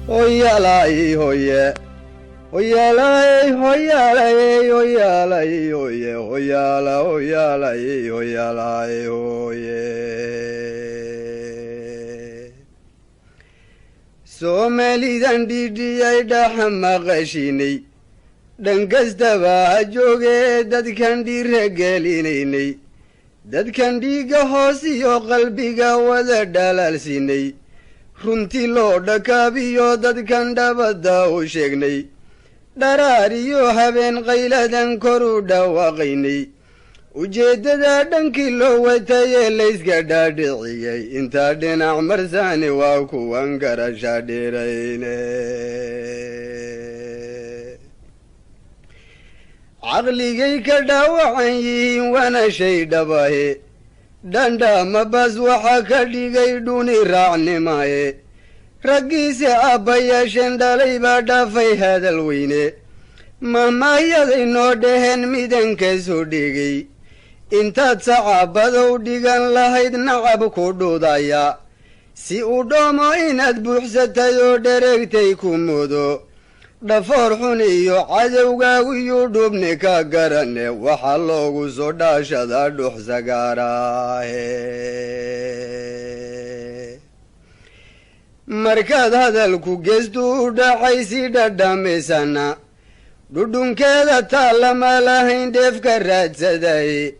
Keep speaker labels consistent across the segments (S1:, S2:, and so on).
S1: Hoyaalay hoye, hoyaalay hoyaalay hoyaalay hoye, hoyaala hoyaalay hoyaalay hoye. Soomaalidan dhidhiyay dhaxa maqashinay, dhan kastaba ha joogee, dadkan dhiira gelinaynay, dadkan dhiigga hoos iyo qalbiga wada dhalaalsinay, runtii loo dhakaabiyo dadkan dhabadda u sheegnay, dharaar iyo habeen qayladan kor u dhawaaqaynay, ujeeddada dhankii loo watayee layska dhaadhiciyey intaa dhinac marsaani waa kuwan garasha dhirayne. Caqligay ka dhaawacan yihiin waana shay dhabahe, dhandhaama bas waxaa ka dhigay dhuni raacnimaye. Raggiise aabbayaasheen dhalay baa dhaafay hadal weyne, mahmaahyaday noo dhaheen midanka soo dhigay: intaad sacabadow dhigan lahayd nacab ku dhudaya, si uu dhoomo inaad buuxsatay oo dhereegtay ku mudo, dhafoor xun iyo cadowgaagu yuu dhubni ka garane, waxaa loogu soo dhaashadaa dhux sagaaraahe. Markaad hadalku geestu u dhacay si dhadhamisana, dhudhunkeeda taa lama lahayn dheefka raadsadaye,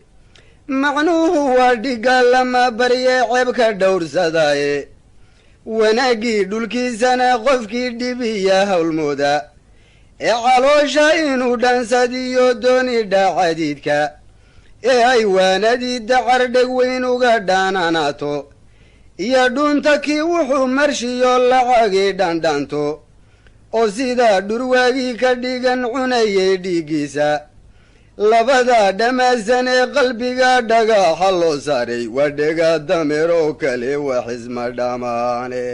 S1: macnuhu waa dhigga lama barye ceebka dhowrsadaye. Wanaaggii dhulkiisana qofkii dhibiya howlmooda ee caloosha inuu dhansadiyo dooni dhacadiidka ee ay waanadii dacar dheg weyn uga dhaananaato, iyo dhuunta kii wuxuu marshiyo lacagii dhandhanto oo sidaa dhurwaagii ka dhigan cunayay dhiiggiisa, labada dhamaasan ee qalbiga dhagaxa loo saaray waa dhega dameer oo kale, wax isma dhammaane.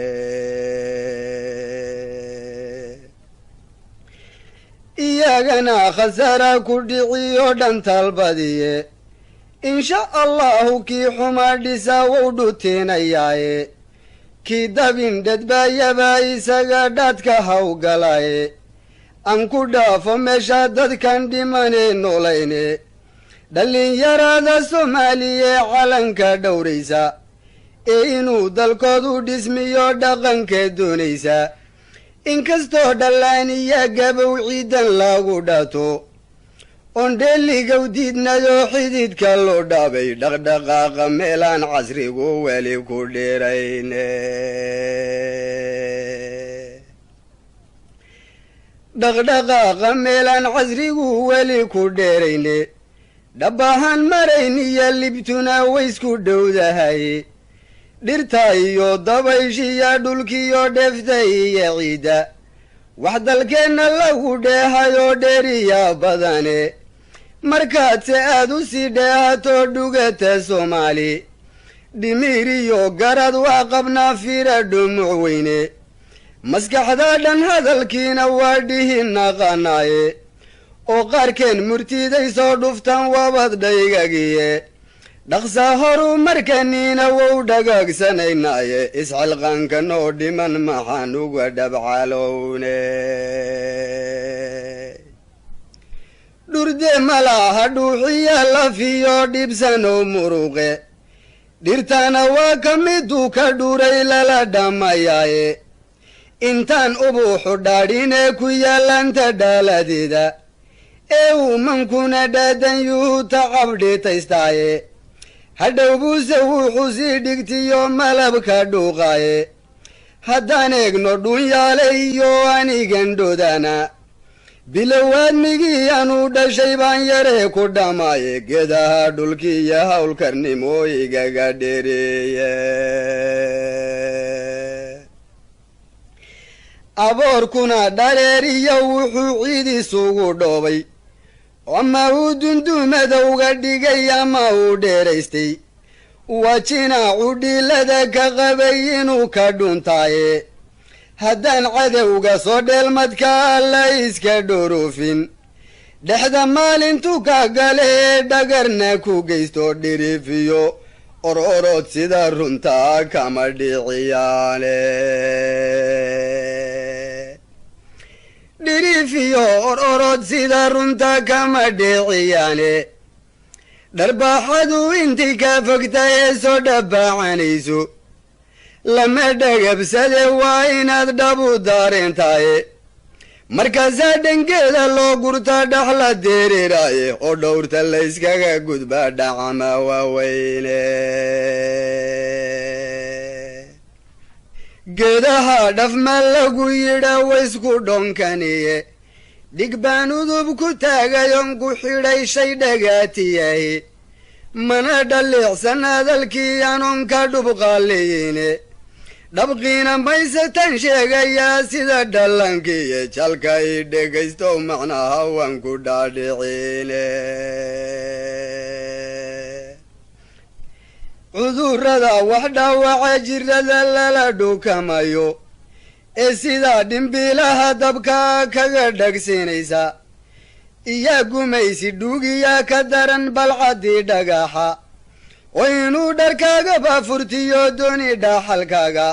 S1: Iyagana khasaara ku dhiciyo dhantalbadiye, insha allahu kii xumaa dhisaa wou dhutinayaaye, kii dabin dhadbaayaba isaga dhaadka hawgalaye. Aan ku dhaafo meesha dadkan dhimanee noolayne, dhallinyarada Soomaaliya calanka dhowraysa ee inuu dalkoodu dhismiyo dhaqanka doonaysa, inkastoo dhallaaniya gabow ciidan lagu dhato oon dheeligow diidnayoo xididka loo dhaabay dhaqdhaqaaqa meelaan casrigu weli ku dhirayne, dhaqdhaqaaqa meelaan casrigu weli ku dheerayne, dhabahaan marayn iyo libtuna waysku dhowdahay, dhirta iyo dabayshiya dhulkiyo dheefta iyo ciidda wax dalkeenna lagu dheehayoo dheeriya badane. Markaadse aad u sii dheehato dhugata Soomaali, dhimiir iyo garad waa qabnaa fiira dhumuc weyne, maskaxda dhan hadalkiina waa dhihi naqanaaye, oo qaarkeen murtiday soo dhuftaan waabad dhaygagiye, dhaqsa horu markaniina wow dhagaagsanaynaye, isxilqaanka noo dhiman maxaan uga dhabcalowne? Dhurde malaha dhuuxiya lafiyo dhibsanow muruqe, dhirtana waa ka miduu ka dhuray lala dhammayaaye, intaan ubuuxu dhaadhinee ku yaallanta dhaaladeeda ee uumankuna dhaadan yuu tacabdhitaystaaye, hadhow buuse wuxuu sii dhigtiyo malabka dhuuqaaye. Haddaan eegno dhunyaale iyo anigan dhodana, bilowaadmigii anuu dhashay baan yaree ku dhammaaye, geedaha dhulkiiyo howlkarnimo igaga dhereeye. Aboorkuna dhareeriyo wuxuu ciid isugu dhoobay, ama uu dundumadowga dhigay ama uu dheeraystay, waa jinaacu dhiilada ka qabay inuu ka dhuntaaye. Haddaan cadowga soo dheelmadka la iska dhorofin, dhexda maalintu ka gale dhagarna ku geysto, dhirifiyo ororod sida runtaa kama dhiciyaane. orod sida runta kama dhiciyaane. Dharbaaxadu intii ka fogta ee soo dhabaacanayso lama dhagabsade, waa inaad dhabu daareentaaye. Markaasaa dhangeeda loo gurtaa dhaxla dereeraaye, oo dhowrta layskaga gudbaa dhacama waaweyne. Geedaha dhafma lagu yidha waysku dhonkaniye, dhig baan udub ku taagayon ku xidhay shay dhagaatiyahi, mana dhaliicsan hadalkii anoon ka dhubqaaliyine. Dhabqiina maysatan sheegayaa sida dhalankiiyo jalka i dhegaysto, macnaha waan ku dhaadhicine. Cudurrada wax dhaawaca jirada lala dhukamayo ee sidaa dhimbiilaha dabka kaga dhagsinaysa, iyaa gumaysi dhuugiyaa ka daran balcaddii dhagaxa, oo inuu dharkaagaba furtiyo dooni dhaxalkaaga.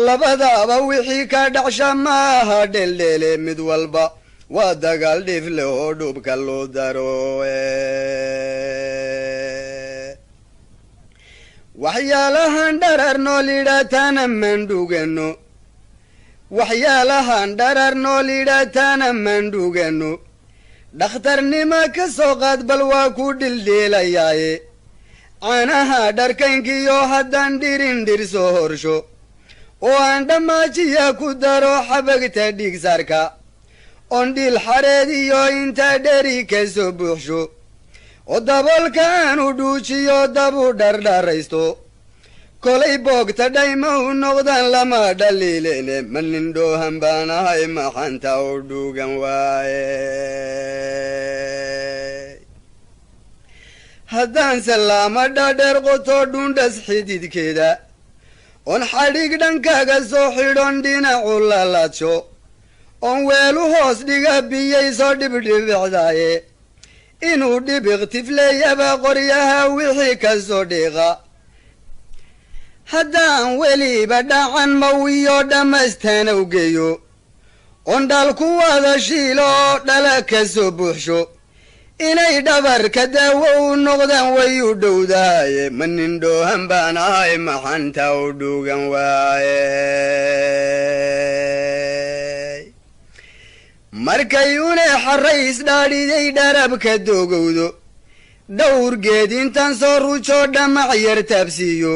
S1: Labadaaba wixii ka dhacsha maaha dheeldheele, mid walba waa dagaal dhif leh oo dhubka loo daro. Waxyaalahan dharar nool yidhaataana mandhugano, waxyaalahan dharar nool yidhaataana mandhugano. Dhakhtarnimo ka soo qaad bal waa ku dhildhiilayaaye, caanaha dharkaynkiyo haddaan dhirin dhir soo horsho oo aan dhammaajiya ku daro xabagta dhiigsaarka, oon dhiil xareed iyo inta dheri ka soo buuxsho oo daboolka aanu dhuujiyo dabu dhardharaysto, kolay boogta dhayma u noqdaan lama dhaliilene. Ma nin dhoohan baan ahay maxanta u dhuugan waaye? Haddaan salaama dhadheer qoto dhuundhas xididkeeda, oon xadhig dhankaaga soo xidhon dhinacu lalaadsho, oon weelu hoos dhiga biyay soo dhibdhibicdaaye, inuu dhibiq tifleeyaba qoryaha wixii ka soo dhiiqa, haddaan weliba dhacan mawiyo dhammaystanow geeyo, oon dhal ku wada shiilo oo dhala ka soo buuxsho, inay dhabarka daawo u noqdaan way u dhowdahaye. Ma nin dhoohan baan ahay maxanta u dhuugan waaye? Markay une xarrays dhaadhiday dharabka doogowdo, dhowr geed intaan soo rujo dhamac yar taabsiiyo,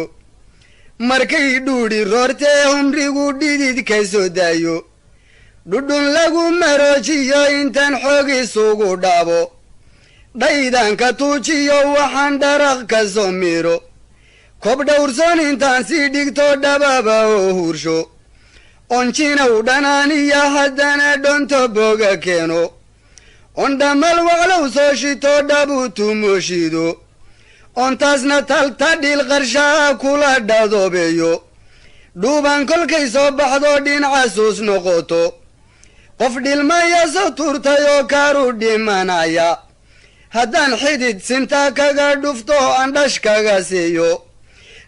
S1: markay dhuudhi roortee humrigu dhidid ka soo daayo, dhudhun lagu maroojiyo intaan xoog isugu dhaabo, dhaydanka tuujiyo waxaan dharaq ka soo miiro, kob dhowrsoon intaan sii dhigto dhababa oo huursho, oon jinow dhanaaniya haddana dhonto boga keeno, oon dhammal waclow soo shito dhabu tumooshiido, oon taasna talta dhiil qarshaa kula dhadoobeeyo, dhuuban kolkay soo baxdo dhinacasuus noqoto, qof dhilmaya soo tuurtay oo kaaru dhimanaya haddaan xidid sinta kaga dhufto andhash kaga siiyo,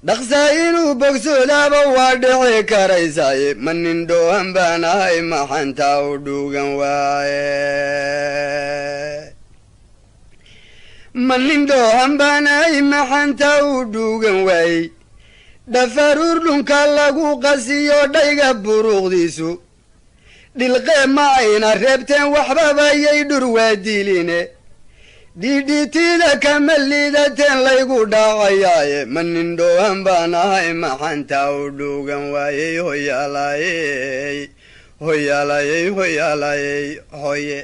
S1: dhaqsaa inuu bogsoodaaba waa dhici karaysaaye. Ma nin dhoohan baan ahay maxanta u dhuugan waaye? Ma nin dhoohan baan ahay maxanta u dhuugan waayey? Dhafaruur dhunka lagu qasiyo dhayga buruuqdiisu dhilqee ma ayna reebteen, waxbaba yay dhur waa diline, dhidhitida kama liidateen laygu dhacayaaye. Ma nin dhoohan baan ahay maxanta u dhuugan waayey? Hoyaalayey hoyaalayey hoyaalayey hoye.